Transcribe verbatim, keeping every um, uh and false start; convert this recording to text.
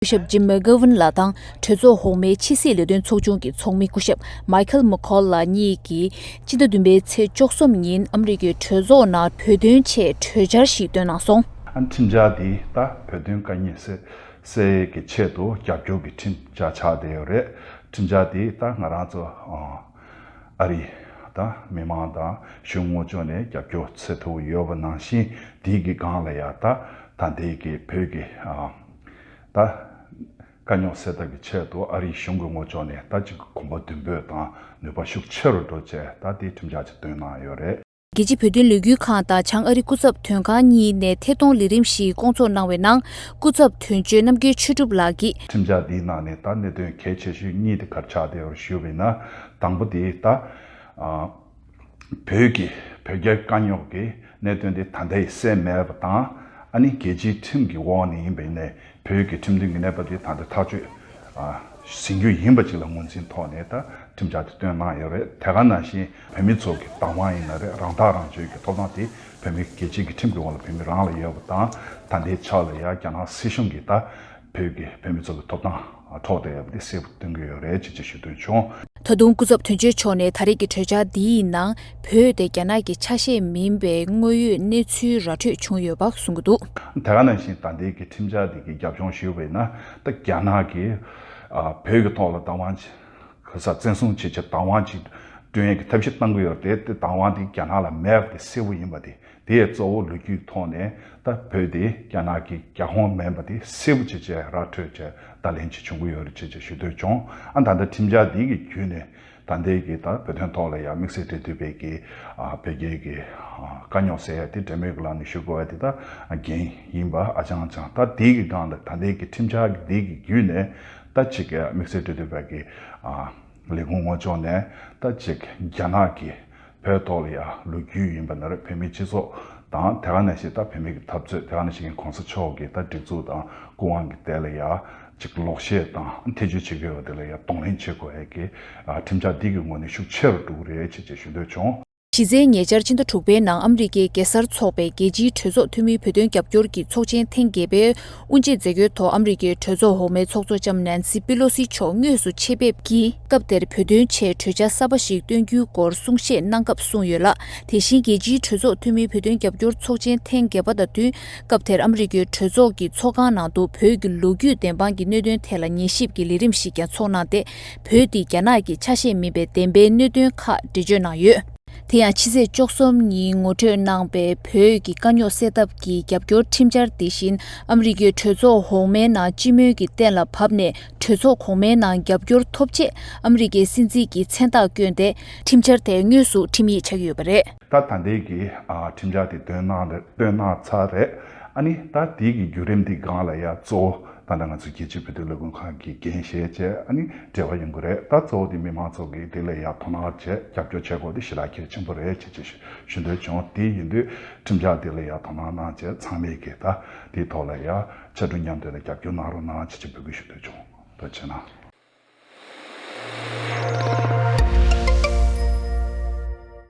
སྐུ་ཞབས་ཇིམ་མེག་གྷོ་ཝན་ལགས་དང་གྲོས་ཚོགས་འོག་མའི་ཕྱི་སྲིད་ལས་དོན་ཚོགས་ཆུང་གི་ཚོགས་མི་སྐུ་ཞབས་མའི་ཁལ་མུ་ཁོལ་ལགས་གཉིས་ཀྱིས་སྤྱི་ཟླ་བདུན་པའི་ཚེས་བཅུ་གསུམ་ཉིན་ཨ་མི་རི་ཀའི་གྲོས་ཚོགས་ནང་བོད་དོན་ཆེད་གྲོས་འཆར་ཞིག་བཏོན་གནང་སོང་། ཁྲིམས་འཆར་འདི་ད་བོད་དོན་དཀའ་རྙོག་སེལ་སེལ་གྱི་ཆེད་དུ་རྒྱབ་སྐྱོར་གྱི་ཁྲིམས་འཆར་ཆགས་བསྡད་ཡོད་རེད། ཁྲིམས་འཆར་འདི་ད་ང་རང་ཚོ་ཨ་རི་ད་མི་མང་དང་གཞུང་ངོས་ཕྱོགས་ནས་རྒྱབ་སྐྱོར་འཚོལ་ཐུབ་ཡོད་པ་ནང་བཞིན། དེའི་གི་སྒང་ལ་ཡ་ད་ད་ལྟའི་གི་བོད་ཀྱི་ཨ་ད་དཀའ་རྙོག་སེལ་ཐབས་ཀྱི་ཆེད་དུ་ཨ་རིའི་གཞུང་གི་ངོས་ཕྱོགས་ནས་ད་ཅིག་གོམ་པ་མདུན་སྤོས་དང་ནུས་པ་ཤུགས་ཆེ་རུ་འགྲོ་བྱས་ད་དེའི་ཁྲིམས་འཆར་ཅིག་བཏོན་གནང་ཡོད་རེད། རྒྱལ་སྤྱིའི་བོད་དོན་ལས་འགུལ་ཁང་དང་བྱང་ཨ་རི་སྐུ་ཚབ་དོན་ཁང་གཉིས་ནས་ཐད་གཏོང་ལས་རིམ་ཞིག་བསྐོང་ཚོགས་གནང་བའི་ནང་སྐུ་ཚབ་དོན་གཅོད་རྣམ་རྒྱལ་ཆོས་གྲུབ་ལགས་ཀྱིས། ཁྲིམས་འཆར་འདིའི་ནང་ནས་ད་གནད་དོན་གལ་ཆེ་ཤོས་གཉིས་དེ་ག་རེ་ཆགས་བསྡད་ཡོད་ཞུས་པ་ཡིན་ན། དང་པོ་དེ་ད་ཨ་བོད་ཀྱི་བོད་རྒྱའི་དཀའ་རྙོག་གི་གནད་དོན་དེ་ད་ལྟ་ཡི་སེལ་མེད་པ་དང་། ཨ་ནི་རྒྱལ་སྤྱིའི་ཁྲིམས་ཀྱི་འོག་ནས་ཡིན་པ་ཡིན་ནའི་བོད་ཀྱི་ཁྲིམས་མཐུན་གྱི་གནས་བབ་དེ་ད་ལྟ་ཐག་གཅོད་ཨ་ཟིན་རྒྱུ་ཡིན་པ་ཅིག་ལ་ངོས་འཛིན་ཐོག་ནས་ད་ཁྲིམས་འཆར་དེ་བཏོན་གནང་ཡོད་རེད། དེ་ག་ནང་བཞིན་བོད་མི་ཚོ་གི་བདག་དབང་ཡིན་ན་རེད། རང་ཐག་རང་གཅོད་ཀྱི་ཐོབ་ཐང་དེ་བོད་མི་རྒྱལ་སྤྱིའི་གི་ཁྲིམས་ཀྱི་འོག་ལ་བོད་མི་རང་ལ་ཡོད་པ་དང་། ད་ལྟའི་ཆ་ལ་ཡ་རྒྱ་ནག་སྲིད་གཞུང་གིས་ད་བོད་ཀྱི་བོད་མི་ཚོ་གི་ཐོབ་ཐང་འཕྲོག་བསྡད་ཡོད་པ་དེ་གསལ་པོ་སྟོན་གྱི་ཡོད་རེད་ཅེས་ཅེས་ཞུ་འདོད་བྱུང་། ད་དུང་སྐུ་ཚབ་དོན་གཅོད་མཆོག་ནས་ད་རེས་ཀྱི་གྲོས་འཆར་འདིའི་ནང་བོད་དེ་རྒྱ་ནག་གི་ཆ་ཤས་མིན་པའི་དངོས་ཡོད་གནས་ཚུལ་ར་འཕྲོད་བྱུང་ཡོད་པ་གསུང་གི་འདུག། དེ་ག་ནང་བཞིན་ད་ལྟའི་གི་ཁྲིམས་འཆར་འདི་གི་རྒྱབ་ལྗོངས་ཞུས་པ་ཡིན་ན། ད་རྒྱ་ནག་གིས་ཨ་བོད་ཀྱི་ཐོག་ལ་བདག་དབང་ཅིག་ག་ས་བཙན་བཟུང་བྱེད་ཆེད་བདག་དབང་ཅིག་བསྐྲུན་ཡས་ཀྱི་ཐབས་ཤེས་གཏང་གི་ཡོད་རེད་དེ། བདག་དབང་དེ་རྒྱ་ནག་ལ་མེད་པ་དེ་གསལ་པོ་ཡིན་པ་དེ། དེ་ཡི་གཙོ་བོ་ལོ་རྒྱུས་ཐོག་ནས་ད་བོད་དེ་རྒྱ་ནག་གི་རྒྱ་ཁོངས་མིན་པ་དེ་གསལ་པོ་བྱེད་ཆེད་ར་འཕྲོད་བྱས་བརྡ་ལན་ཅིག་བྱུང་གི་ཡོད་རེད་ཅེས་ཅེས་ཞུ་འདོད་བྱུང་། ཨ་ད་ལྟ་ཁྲིམས་འཆར་འདི་གི་བརྒྱུད་ནས་ད་ལྟའི་གི་ད་བོད་དོན་ཐོག་ལ་ཡང་དམིགས་བསལ་འབྲེལ་མཐུད་པའི་གི་ཨ་བོད་རྒྱའི་གི་ཨ་དཀའ་རྙོག་སེལ་ཡ་དེ་འབྲེལ་མོལ་གི་ལམ་ནས་ཞུ་དགོས་པ་དེ་ད་འགན་ཡིན་པ་ཨ་ཅང་ཅང་། ད་དེའི་གི་སྒང་ལ་ད་ལྟའི་གི་ཁྲིམས་འཆར་འདི་གི་བརྒྱུད་ནས་ད་ཅིག་གི་དམིགས་བསལ་འབྲེལ་མཐུད་པའི་གི་ཨ་ལས་ཁུངས་ངོས་ཕྱོགས་ནས་ད་ཅིག་རྒྱ་ནག་གི་བོད་ཐོག་ལ་ཡ་ལོ་རྒྱུས་ཡིན་པ་ན་རེད། བོད་མིའི་སྤྱི་ཚོགས་དང་། དེ་ག་ནང་བཞིན་ད་བོད་མི་གི་འཐབ་རྩོད། དེ་ག་ནང་བཞིན་གོང་ས་མཆོག་གི་ད་སྒྲིག་འཛུགས་དང་སྐུ་དབང་གི་ཐད་ལ་ཡ་ཅིག་ལོག་བཤད་དང་ཐེ་བྱུས་བྱེད་དགོས་པ་དེ་ལ་ཡ་གདོང་ལེན་བྱེད་དགོས་ཡ་གི་ཨ་ཁྲིམས་འཆར་འདི་གི་ངོས་ནས་ཤུགས་ཆེ་རུ་འགྲོ་གི་རེད་ཅེས་ཅེས་ཞུ་འདོད་བྱུང་། གཞི་རྩའི་ཉེ་ཆར་ཕྱི་ཟླ་དྲུག་པའི་ནང་ཨ་མི་རི་ཀའི་གེ་སར་ཚོགས་པའི་རྒྱལ་སྤྱིའི་གྲོས་ཚོགས་འཐུས་མིའི་བོད་དོན་རྒྱབ་སྐྱོར་གྱི་ཚོགས་ཆེན་ཐེངས་བརྒྱད་པའི་དབུ་འབྱེད་མཛད་སྒོའི་ཐོག་ཨ་མི་རི་ཀའི་གྲོས་ཚོགས་འོག་མའི་ཚོགས་གཙོ་ལྕམ་ནན་སི་པི་ལོ་སི་མཆོག་དངོས་སུ་ཆེད་ཕེབས་ཀྱིས་སྐབས་དེར་བོད་དོན་ཆེད་གྲོས་འཆར་གསར་པ་ཞིག་བཏོན་རྒྱུའི་སྐོར་གསུང་བཤད་གནང་སྐབས་གསུངས་ཡོད་ལ། དེ་བཞིན་རྒྱལ་སྤྱིའི་གྲོས་ཚོགས་འཐུས་མིའི་བོད་དོན་རྒྱབ་སྐྱོར་ཚོགས་ཆེན་ཐེངས་བརྒྱད་པ་དང་བསྟུན། སྐབས་དེར་ཨ་མི་རི་ཀའི་གྲོས་ཚོགས་ཀྱི་ཚོགས་ཁང་ནང་དུ་བོད་ཀྱི་ལོ་རྒྱུས་བདེན་དཔང་གི་གནད་དོན་ཐད་ལ་ཉན་ཞིབ་ཀྱི་ལས་རིམ་ཞིག་ཀྱང་ཚོགས་གནང་སྟེ། བོད་འདི་རྒྱ་ནག་གི་ཆ་ཤས་མིན་པའི་བདེན་པའི་གནད་དོན་ཁག་འགྲེལ་བརྗོད་གནང་ཡོད། དེ་ཡང་ཕྱི་ཚེས་བཅུ་གསུམ་ཉིན་ངོ་སྤྲོད་གནང་པའི་བོད་ཀྱི་དཀའ་རྙོག་སེལ་ཐབས་ཀྱི་རྒྱབ་སྐྱོར་ཁྲིམས་འཆར་དེ་བཞིན་ཨ་མི་རི་ཀའི་གྲོས་ཚོགས་འོག་མའི་ནང་སྤྱི་མོས་ཀྱིས་གཏན་ལ་ཕབ་ནས། གྲོས་ཚོགས་གོང་མའི་ནང་རྒྱབ་སྐྱོར་ཐོབ་ཆེད་ཨ་མི་རི་ཀའི་སྲིད་འཛིན་གྱིས་མཚན་རྟགས་བསྐྱོན་ཏེ་ཁྲིམས་འཆར་དེ་དངོས་སུ་ཁྲིམས་ཡིག་ཆགས་ཀྱི་ཡོད་པ་རེད། ད་ད་ལྟའི་གི་ཨ་ཁྲིམས་འཆར་དེ་བཏོན་གནང་རེད། བཏོན་གནང་ཚར་རེད། ཨ་ནི་ད་དེའི་གི་བརྒྱུད་རིམ་འདི་སྒང་ལ་ཡ་གཙོ་བོ་ད་ལྟ་ང་ཚོ་རྒྱལ་སྤྱིའི་བོད་དོན་ལས་འགུལ་ཁང་གི་འགན་བཞེས་བྱས་ཨ་ནི་འབྲེལ་བ་ཡོང་གི་རེད། ད་གཙོ་བོ་དེ་མི་མང་ཚོ་གི་དེ་ལ་ཡ་དོ་སྣང་བྱས་རྒྱབ་སྐྱོར་བྱེད་དགོས་དེ་ཞེ་དྲག་གལ་ཆེན་པོ་རེད་ཅེས་ཅེས་ཞུ་འདོད་བྱུང་། དེ་ཡིན་དུས་ཁྲིམས་འཆར་དེ་ལ་ཡ་དོ་སྣང་གནང་བྱས་ཚང་མས་གི་ད་དེའི་ཐོག་ལ་ཡ་ཕྱར་གྲུ་མཉམ་འདེགས་ལ་རྒྱབ་སྐྱོར་གནང་རོགས་གནང་ཅེས་ཅེས་འབོད་སྐུལ་ཞུ་འདོད་བྱུང་། ཐུགས་རྗེ་གནང་།